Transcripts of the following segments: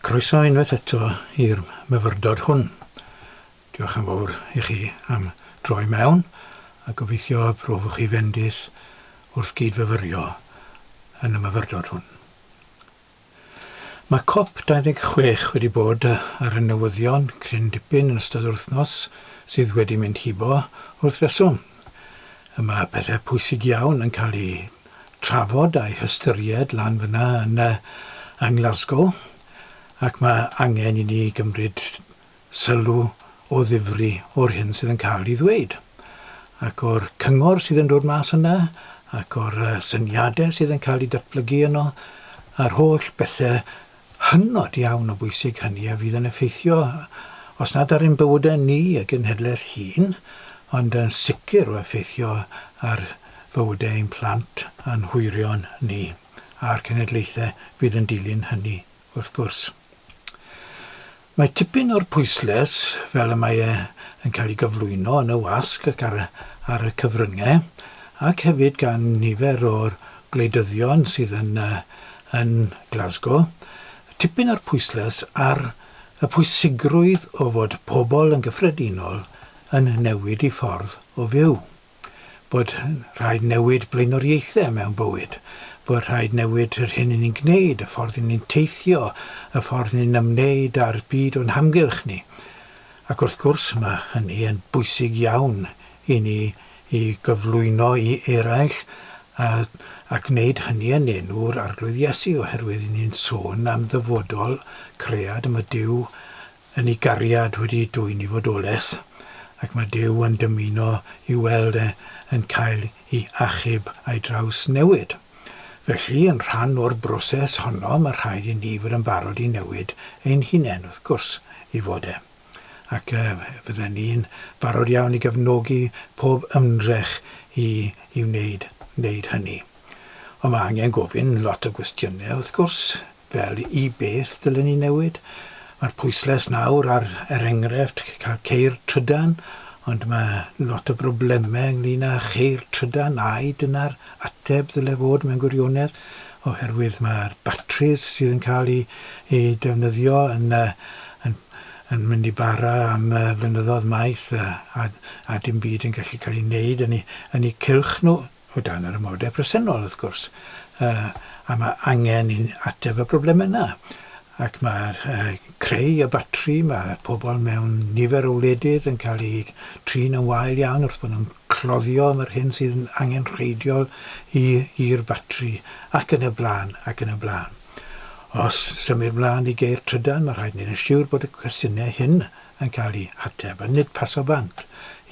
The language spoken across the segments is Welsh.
Croeso unwaith eto i'r myfyrdod hwn. Diolch yn fawr i chi am droi mewn a gobeithio profwch chi fendith wrth gyd-fyfyrio yn y myfyrdod hwn. Mae cop 26 wedi bod ar y newyddion cryn dipyn yn ystod yr wythnos sydd wedi mynd hibo wrth reswm. Mae pethau pwysig iawn yn cael eu trafod a'u hystyried lan fyna yn yng Nglasgow ac mae angen i ni gymryd sylw o ddifri o'r hyn sydd yn cael ei ddweud ac o'r cyngor sydd yn dod mas yna ac o'r syniadau sydd yn cael eu datblygu yno a'r holl bethau hynod iawn o bwysig hynny a fydd yn effeithio, os nad ar ein bywydau ni, y genhedlaeth hŷn, ond yn sicr o effeithio ar fywydau ein plant a'n hwyrion ni, a'r cenedlaethau fydd yn dilyn hynny, wrth gwrs. Mae tipyn o'r pwyslais, fel y mae e yn cael ei gyflwyno yn y wasg ac ar y, ar y cyfryngau, ac hefyd gan nifer o'r gwleidyddion sydd yn, yn Glasgow, tipyn o'r pwyslais ar y pwysigrwydd o fod pobl yn gyffredinol yn newid eu ffordd o fyw. bod rhaid newid blaenoriaethau mewn bywyd, bod rhaid newid yr hyn 'y ni'n gwneud, y ffordd 'y ni'n teithio, y ffordd 'y ni'n ymwneud â'r byd o'n hamgylch ni. Ac wrth gwrs mae hynny yn bwysig iawn i ni i gyflwyno i eraill a, a gwneud hynny yn enw'r Arglwydd Iesu oherwydd 'y ni'n sôn am ddyfodol cread y mae Duw yn ei gariad wedi dwyn i fodolaeth, ac mae Duw yn dymuno i'w weld e yn cael ei achub a'i drawsnewid. Felly, yn rhan o'r broses honno, mae rhaid i ni fod yn barod i newid ein hunain, wrth gwrs, i fod e. Ac fydden ni'n barod iawn i gefnogi pob ymdrech i i wneud wneud hynny. Ond mae angen gofyn lot o gwestiynau, wrth gwrs, Fel i beth dylen ni newid? Mae'r pwyslais nawr ar, er enghraifft, cael ceir trydan, ond mae lot o broblemau ynglyn â cheir trydan, ai dyna'r ateb ddyle fod mewn gwirionedd, oherwydd mae'r batris sydd yn cael eu, eu defnyddio yn, yn, yn mynd i bara am flynyddoedd maith a, a, a dim byd yn gallu cael ei wneud yn eu, yn eu cylch nhw. o dan yr amodau presennol, wrth gwrs, a mae angen i ateb y broblemau yna. Ac mae'r creu y batri, mae pobl mewn nifer o wledydd yn cael eu trin yn wael iawn wrth bod nhw'n cloddio am yr hyn sydd yn angenrheidiol i'r batri, ac yn y blaen, ac yn y blaen. Os symud mlaen i geir trydan, mae rhaid wneud yn siwr bod y cwestiynau hyn yn cael eu hateb, a nid paso bant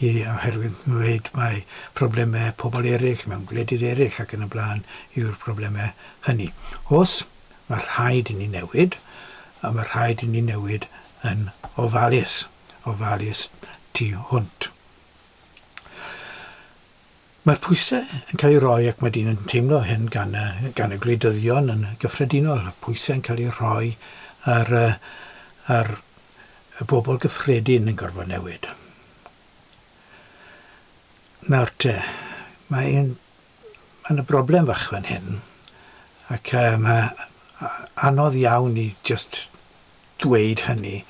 i oherwydd dweud mai problemau pobl eraill mewn gwledydd eraill ac yn y blaen yw'r problemau hynny. Os mae rhaid i ni newid, a mae rhaid i ni newid yn ofalus, ofalus tu hwnt. Mae'r pwysau yn cael ei roi, ac mae dyn yn teimlo hyn gan y, gan y gwleidyddion yn gyffredinol, y pwysau yn cael ei rhoi ar, ar y bobl gyffredin yn gorfod newid. Nawr te, mae un, mae yna broblem fach fan hyn, ac uh, mae anodd iawn i just dweud hynny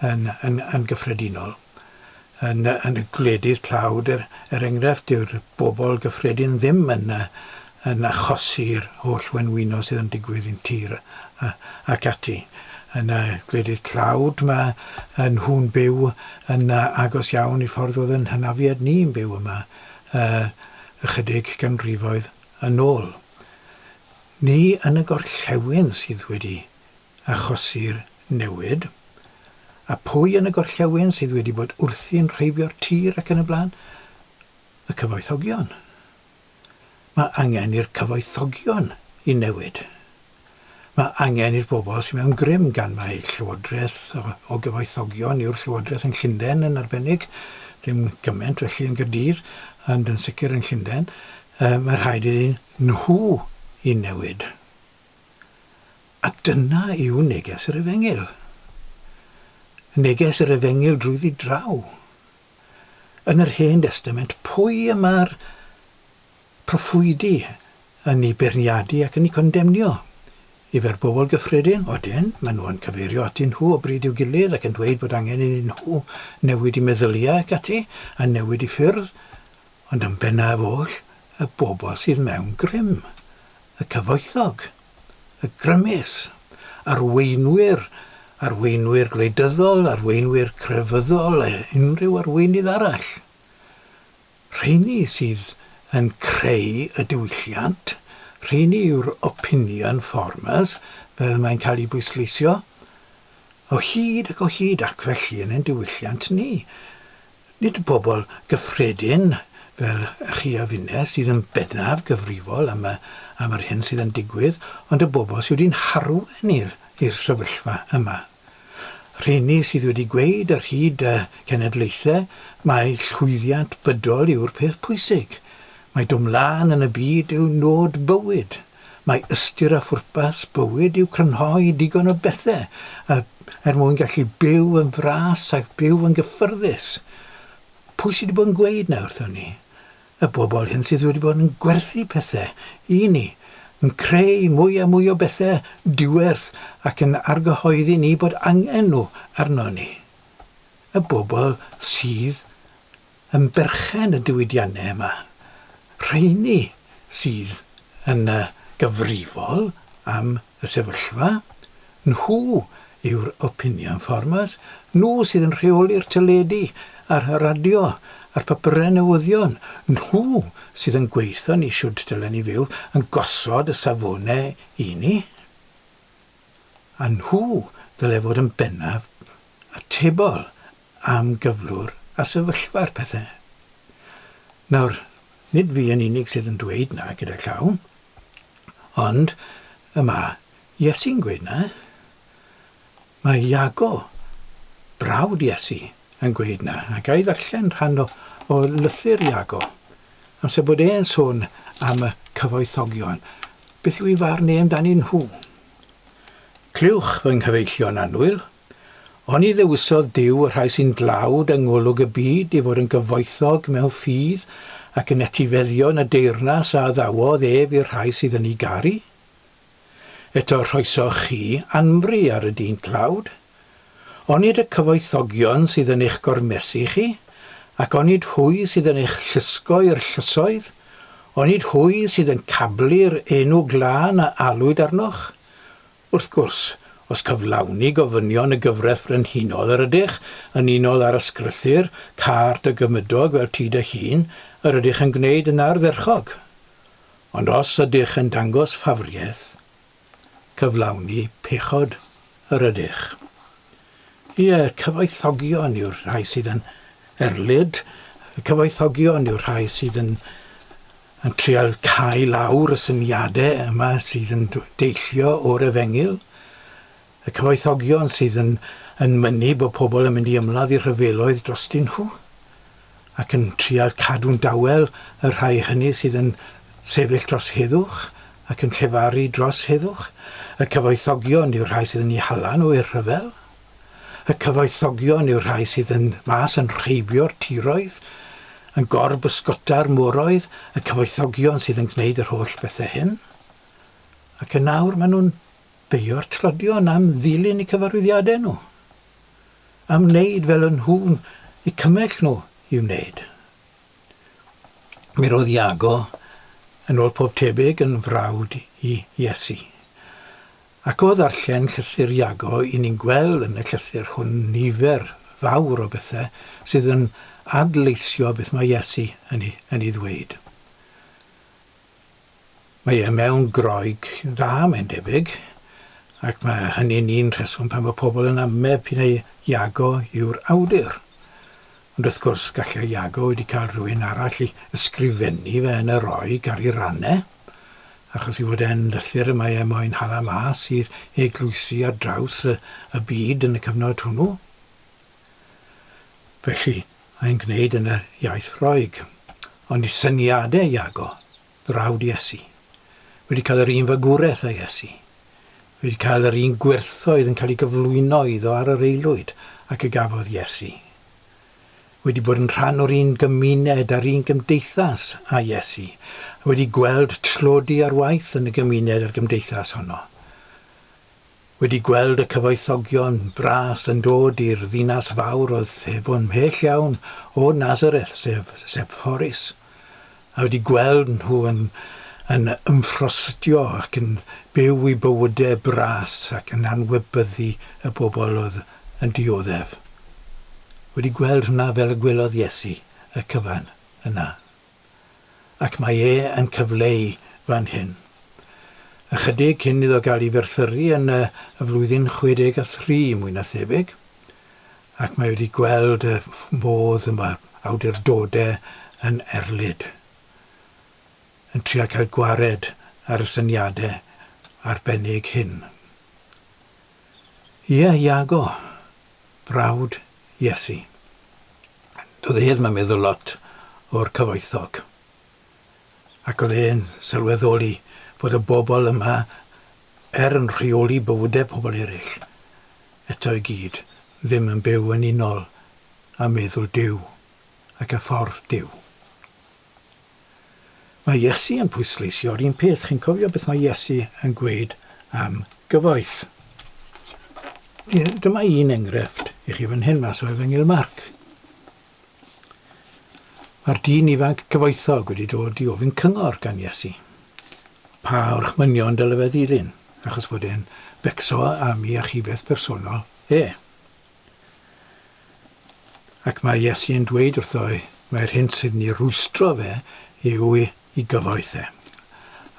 yn, yn, yn gyffredinol. Yn, yn y gwledydd tlawd, er, er enghraifft, dyw'r bobl gyffredin ddim yn, yn achosi'r holl wenwyno sydd yn digwydd i'n tir ac ati. Yn y gwledydd tlawd mae nhw'n byw yn agos iawn i ffordd oedd yn hynafiad ni'n byw yma ychydig ganrifoedd yn ôl. Ni yn y gorllewin sydd wedi achosi'r newid, a phwy yn y gorllewin sydd wedi bod wrthi'n rheibio'r tir ac yn y blaen? Y cyfoethogion. Mae angen i'r cyfoethogion i newid. Mae angen i'r bobl sydd mewn grym, gan mai llywodraeth o, o gyfoethogion yw'r llywodraeth yn Llundain yn arbennig, ddim gymaint felly yn Gaerdydd, ond yn sicr yn Llundain, uh, mae rhaid iddyn nhw i newid. A dyna yw neges yr Efengyl. Neges yr Efengyl drwyddi draw. Yn yr Hen Destament, pwy y mae'r proffwydi yn ei beirniadu ac yn ei condemnio? Ife'r bobl gyffredin? Odyn, maen nhw yn cyfeirio atyn nhw o bryd i'w gilydd ac yn dweud bod angen iddyn nhw newid eu meddyliau ac ati, a newid eu ffyrdd, ond yn bennaf oll, y bobl sydd mewn grym, y cyfoethog, y grymus, arweinwyr, arweinwyr gwleidyddol, arweinwyr crefyddol, a unrhyw arweinydd arall. Rheini sydd yn creu y diwylliant, rheini yw'r opinion formers, fel mae'n cael ei bwysleisio, o hyd ac o hyd, ac felly yn ein diwylliant ni. Nid y bobl gyffredin fel chi a finne sydd yn bennaf gyfrifol am y am yr hyn sydd yn digwydd, ond y bobl sydd wedi'n harwain i'r i'r sefyllfa yma. Rheini sydd wedi gweud ar hyd y cenedlaethau mai llwyddiant bydol yw'r peth pwysig, mai dod mlaen yn y byd yw nod bywyd, mai ystyr a phwrpas bywyd yw crynhoi digon o bethau er mwyn gallu byw yn fras ac byw yn gyffyrddus. Pwy sydd wedi bod yn gweud 'na wrthon ni? Y bobl hyn sydd wedi bod yn gwerthu pethau i ni, yn creu mwy a mwy o bethau diwerth ac yn argyhoeddi ni bod angen nhw arno ni. Y bobl sydd yn berchen y diwydiannau yma, rheini sydd yn gyfrifol am y sefyllfa, nhw yw'r opinion formers, nhw sydd yn rheoli'r teledu a'r radio a'r papurau newyddion, nhw sydd yn gweutho ni shwd dylen ni fyw, yn gosod y safonau i ni. A nhw ddyle fod yn bennaf atebol am gyflwr a sefyllfa'r pethau. Nawr, nid fi yn unig sydd yn dweud 'na gyda llaw, ond y mae Iesu'n gweud 'na. Mae Iago, brawd Iesu, yn gweud 'na. A ga i ddarllen rhan o, o lythyr Iago? Amser bod e'n sôn am y cyfoethogion, beth yw ei farn e amdanyn nhw? Clywch, fy nghyfeillion annwyl, Oni ddewisodd Duw y rhai sy'n dlawd yng ngolwg y byd i fod yn gyfoethog mewn ffydd ac yn etifeddion y deyrnas a addawodd ef i'r rhai sydd yn ei garu? Eto rhoesoch chi anfri ar y dyn tlawd. Onid y cyfoethogion sydd yn eich gormesu chi? Ac onid hwy sydd yn eich llusgo i'r llysoedd? Onid hwy sydd yn cablu'r enw glân a alwyd arnoch? Wrth gwrs, os cyflawni gofynion y gyfraith frenhinol yr ydych, yn unol â'r Ysgrythur, câr dy gymydog fel ti dy hun, yr ydych yn gwneud yn ardderchog. Ond os ydych yn dangos ffafriaeth, cyflawni pechod yr ydych. Ie, cyfoethogion yw'r rhai sydd yn erlid, y cyfoethogion yw'r rhai sydd yn yn trial cau lawr y syniadau yma sydd yn deillio o'r efengyl, y cyfoethogion sydd yn, yn mynnu bod pobl yn mynd i ymladd i'r rhyfeloedd drostyn nhw, ac yn trial cadw'n dawel y rhai hynny sydd yn sefyll dros heddwch ac yn llefaru dros heddwch. Y cyfoethogion yw'r rhai sydd yn eu hala nhw i'r rhyfel. Y cyfoethogion yw'r rhai sydd yn mas yn rheibio'r tiroedd, yn gor-bysgota'r moroedd, y cyfoethogion sydd yn gwneud yr holl bethau hyn. Ac yn awr maen nhw'n beio'r tlodion am ddilyn eu cyfarwyddiadau nhw, am wneud fel yn nhw'n eu cymell nhw i wneud. Mi roedd Iago, yn ôl pob tebyg, yn frawd i Iesu. Ac o ddarllen llythyr Iago, 'y ni'n gweld yn y llythyr hwn nifer fawr o bethau sydd yn adleisio beth mae Iesu yn ei, yn ei ddweud. Mae e mewn Groeg dda, mae'n debyg, ac mae hynny'n un rheswm pam bod pobl yn ame p'un ai Iago yw'r awdur. Ond wrth gwrs, gallai Iago wedi cael rhywun arall i ysgrifennu fe yn y Roeg ar ei ran e. Achos i fod e'n lythyr y mae e moyn hala mas i'r eglwysi ar draws y, y byd yn y cyfnod hwnnw. Felly, mae'n gwneud yn yr iaith Roeg. Ond i syniadau Iago, brawd Iesu, wedi cael yr un fagwraeth â Iesu, wedi cael yr un gwerthoedd yn cael ei gyflwyno iddo ar yr aelwyd ac y gafodd Iesu. wedi bod yn rhan o'r un gymuned a'r un gymdeithas â Iesu, wedi gweld tlodi ar waith yn y gymuned a'r gymdeithas honno. Wedi gweld y cyfoethogion bras yn dod i'r ddinas fawr oedd hefo'n mhell iawn o Nazareth, sef Sepphoris, a wedi gweld nhw yn yn ymffrostio ac yn byw i bywydau bras ac yn anwybyddu y bobl oedd yn dioddef. Wedi gweld hwnna fel y gwelodd Iesu y cyfan yna. Ac mae e yn cyfleu fan hyn. Ychydig cyn iddo gael ei ferthyru yn y flwyddyn 63, mwy na thebyg, ac mae wedi gweld y modd y mae'r awdurdodau yn erlid, yn trio cael gwared ar y syniadau arbennig hyn. Ie, Iago, brawd Iesu. Doedd e ddim yn meddwl lot o'r cyfoethog. Ac oedd e'n sylweddoli bod y bobl yma, er yn rheoli bywydau pobl eraill, eto i gyd ddim yn byw yn unol â meddwl Duw ac â ffordd Duw. Mae Iesu yn pwysleisio'r un peth. Chi'n cofio beth mae Iesu yn gweud am gyfoeth? Dyma un enghraifft i chi fan hyn mas o Efengyl Marc. Mae'r dyn ifanc cyfoethog wedi dod i ofyn cyngor gan Iesu. Pa orchmynion dyle fe ddilyn, achos bod e'n becso am ei achubiaeth personol e. Ac mae Iesu yn dweud wrtho mai'r hyn sydd yn ei rwystro fe yw ei gyfoeth e,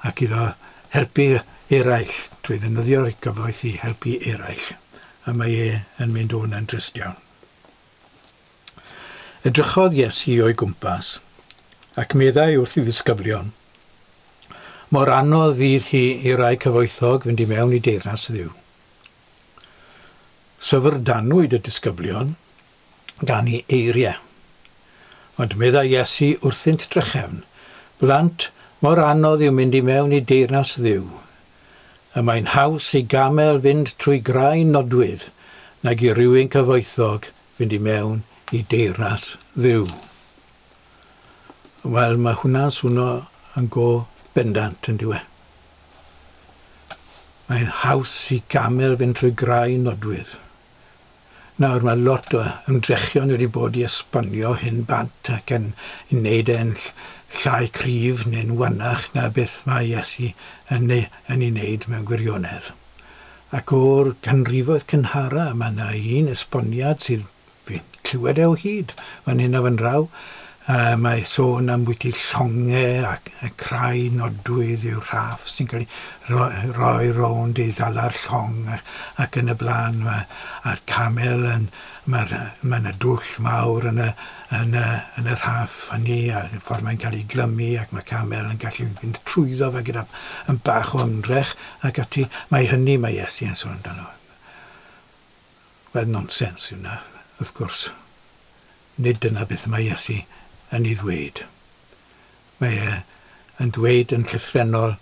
ac iddo helpu eraill trwy ddefnyddio'r gyfoeth i helpu eraill. A mae e yn mynd o hwnna'n drist iawn. Edrychodd Iesu o'i gwmpas, ac meddai wrth ei ddisgyblion, Mor anodd fydd hi i rai cyfoethog fynd i mewn i deyrnas Dduw. Syfrdanwyd y disgyblion gan ei eiriau. Ond meddai Iesu wrthynt drachefn, Blant, mor anodd yw mynd i mewn i deyrnas Dduw. Y mae'n haws i gamel fynd trwy graen nodwydd nag i rywun cyfoethog fynd i mewn i deyrnas Dduw. Wel, mae hwnna'n swno yn go bendant, yn dyw e? Mae'n haws i gamel fynd trwy graen nodwydd. Nawr, mae lot o ymdrechion wedi bod i esbonio hyn bant ac yn i wneud e'n llai cryf neu'n wannach na beth mae Iesu yn ei, yn ei wneud mewn gwirionedd. Ac o'r canrifoedd cynhara, mae yna un esboniad sydd Fi'n clywed e o hyd, fan hyn a fan draw. Mae sôn am bwyty llonge ac y crai nodwydd yw'r rhaff sy'n cael ei roi rownd i ddala'r llong ac yn y blaen. Mae, a'r camel yn, mae'r, mae yna dwll mawr yn y, yn y, yn y rhaff hynny a y ffordd mae'n cael ei glymu ac mae camel yn gallu fynd trwyddo fe gyda yn bach o ymdrech ac ati. Mae hynny mae Iesu yn sôn amdano. Wel, nonsens yw 'na, wrth gwrs. Nid dyna beth mae Iesu yn ei ddweud. Mae e yn dweud yn llythrennol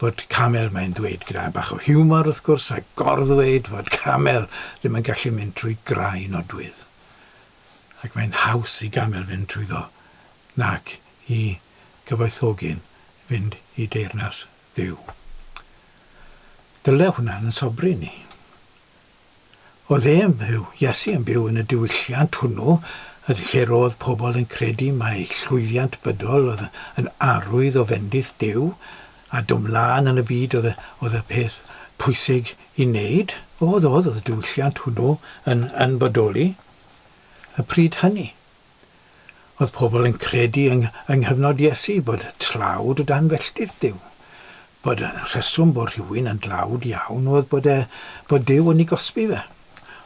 bod camel, mae'n dweud gyda bach o hiwmor wrth gwrs, a gorddweud fod camel ddim yn gallu mynd trwy grai nodwydd. Ac mae'n haws i gamel fynd trwyddo nac i gyfoethogyn fynd i deyrnas Dduw. Dyle hwnna'n sobri ni. Oedd e'n byw, Iesu yn byw yn y diwylliant hwnnw, lle roedd pobl yn credu mai llwyddiant bydol oedd yn arwydd o fendith Duw, a dod mlaen yn y byd oedd y, oedd y peth pwysig i wneud. Oedd, oedd, oedd y diwylliant hwnnw yn, yn bodoli y pryd hynny. Oedd pobl yn credu yng, yng nghyfnod Iesu bod tlawd o dan felltith Duw. Bod y rheswm bod rhywun yn dlawd iawn oedd bod, e, bod Duw yn ei gosbi fe.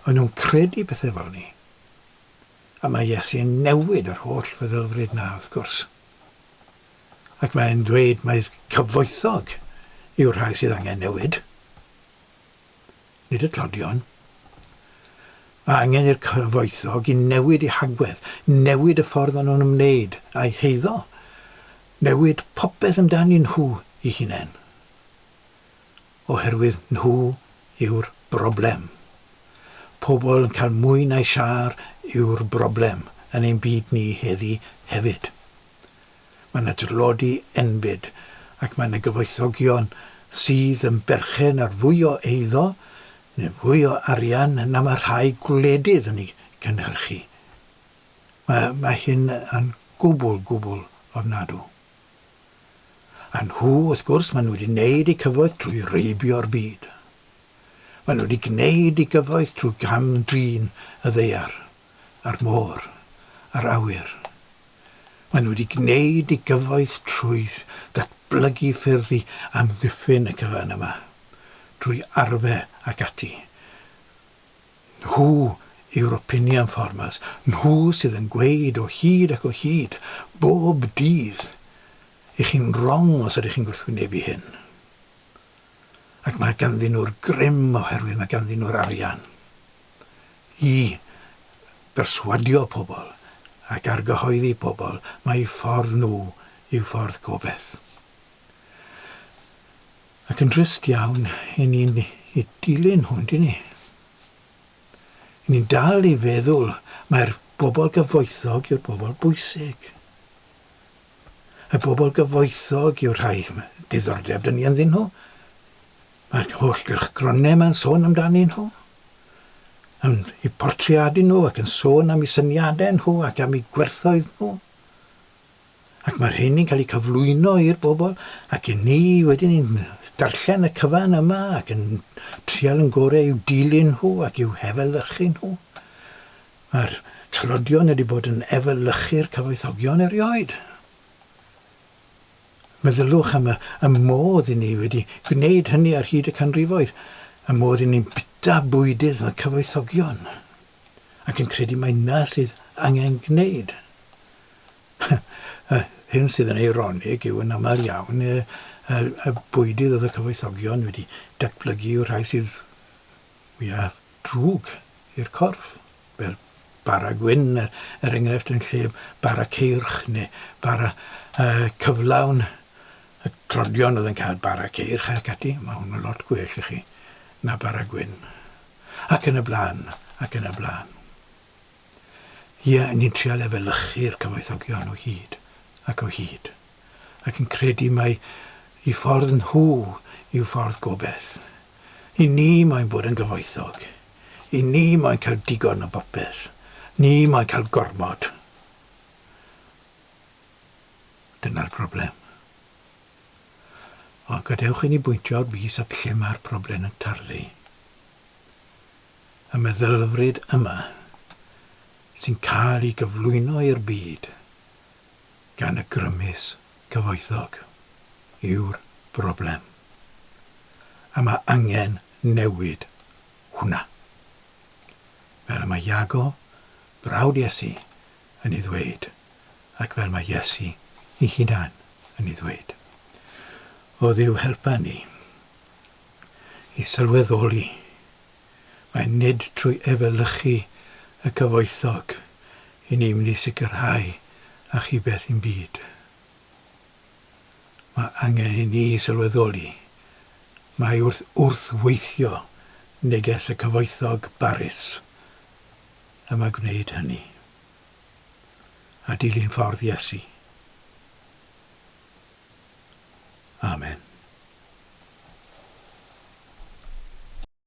O'n nhw'n credu pethau fel ni. A mae Iesu yn newid yr holl feddylfryd na, wrth gwrs. Ac mae'n dweud mai'r cyfoethog yw'r rhai sydd angen newid. Nid y tlodion. Mae angen i'r cyfoethog i newid eu hagwedd, newid y ffordd maen nhw'n ymwneud â'u heiddo, newid popeth amdanyn nhw eu hunain. Oherwydd nhw yw'r broblem. Pobl yn cael mwy na'u siâr yw'r broblem yn ein byd ni heddi hefyd. Mae 'na dlodi enbyd, ac mae 'na gyfoethogion sydd yn berchen ar fwy o eiddo Neu fwy o arian na mae rhai gwledydd yn ei cynhyrchu. Mae, mae hyn yn gwbl, gwbl ofnadw. A nhw, wrth gwrs, maen nhw wedi wneud eu cyfoeth trwy reibio'r byd. Maen nhw wedi gwneud eu gyfoeth trwy gam-drin y ddaear, a'r môr, a'r awyr. Maen nhw wedi gwneud eu gyfoeth trwy ddatblygu ffyrdd i amddiffyn y cyfan yma, trwy arfe ac ati. Nhw yw'r opinion formers, nhw sydd yn gweud o hyd ac o hyd, bob dydd, 'Ych chi'n wrong os ydych chi'n gwrthwynebu hyn. Ac mae ganddyn nhw'r grym oherwydd mae ganddyn nhw'r arian i berswadio pobl ac argyhoeddi pobl mai ffordd nhw yw ffordd gobeth. Ac yn drist iawn, i ni'n i dilyn nhw, yndyn ni? I ni'n dal i feddwl mai'r bobl gyfoethog yw'r bobl bwysig. Y bobl gyfoethog yw'r rhai diddordeb dyn ni ynddyn nhw. Mae'r holl gylchgronau yma'n sôn amdanyn nhw. Yn eu portreadu nhw ac yn sôn am eu syniadau nhw ac am eu gwerthoedd nhw. Ac mae'r rheini'n cael eu cyflwyno i'r bobl, ac i ni wedyn ni'n darllen y cyfan yma ac yn trial yn gorau i'w dilyn nhw ac i'w hefelychu nhw. Mae'r tlodion wedi bod yn efelychu'r cyfoethogion erioed. Meddyliwch am y, y modd i ni wedi gwneud hynny ar hyd y canrifoedd, y modd i ni'n bita bwydydd y cyfoethogion, ac yn credu mai 'na sydd angen gwneud. Y hyn sydd yn eironig yw yn aml iawn y, y, y bwydydd oedd y cyfoethogion wedi datblygu yw'r rhai sydd fwyaf drwg i'r corff, fel bara gwyn, er, er enghraifft, yn lle bara ceirch neu bara uh, cyflawn. Y tlodion oedd yn cael bara ceirch ac ati, mae hwn yn lot gwell i chi na bara gwyn. Ac yn y blaen, ac yn y blaen. Ie, ni'n trial efelychu'r cyfoethogion o hyd ac o hyd, ac yn credu mai eu ffordd nhw yw ffordd gobeth. I ni moyn bod yn gyfoethog. I ni moyn cael digon o bopeth. Ni moyn cael gormod. Dyna'r broblem. Ond gadewch i ni bwyntio'r bys at lle mae'r broblem yn tarddu. Y meddylfryd yma sy'n cael ei gyflwyno i'r byd gan y grymus cyfoethog yw'r broblem. A mae angen newid hwnna. Fel y mae Iago, brawd Iesu, yn ei ddweud, ac fel mae Iesu ei hunan yn ei ddweud. O Dduw helpa ni i sylweddoli mai nid trwy efelychu y cyfoethog i ni mynd i sicrhau achubeth i'n byd. Mae angen i ni sylweddoli mai wrth wrthweithio neges y cyfoethog barus y mae gwneud hynny, a dilyn ffordd Iesu. Amen.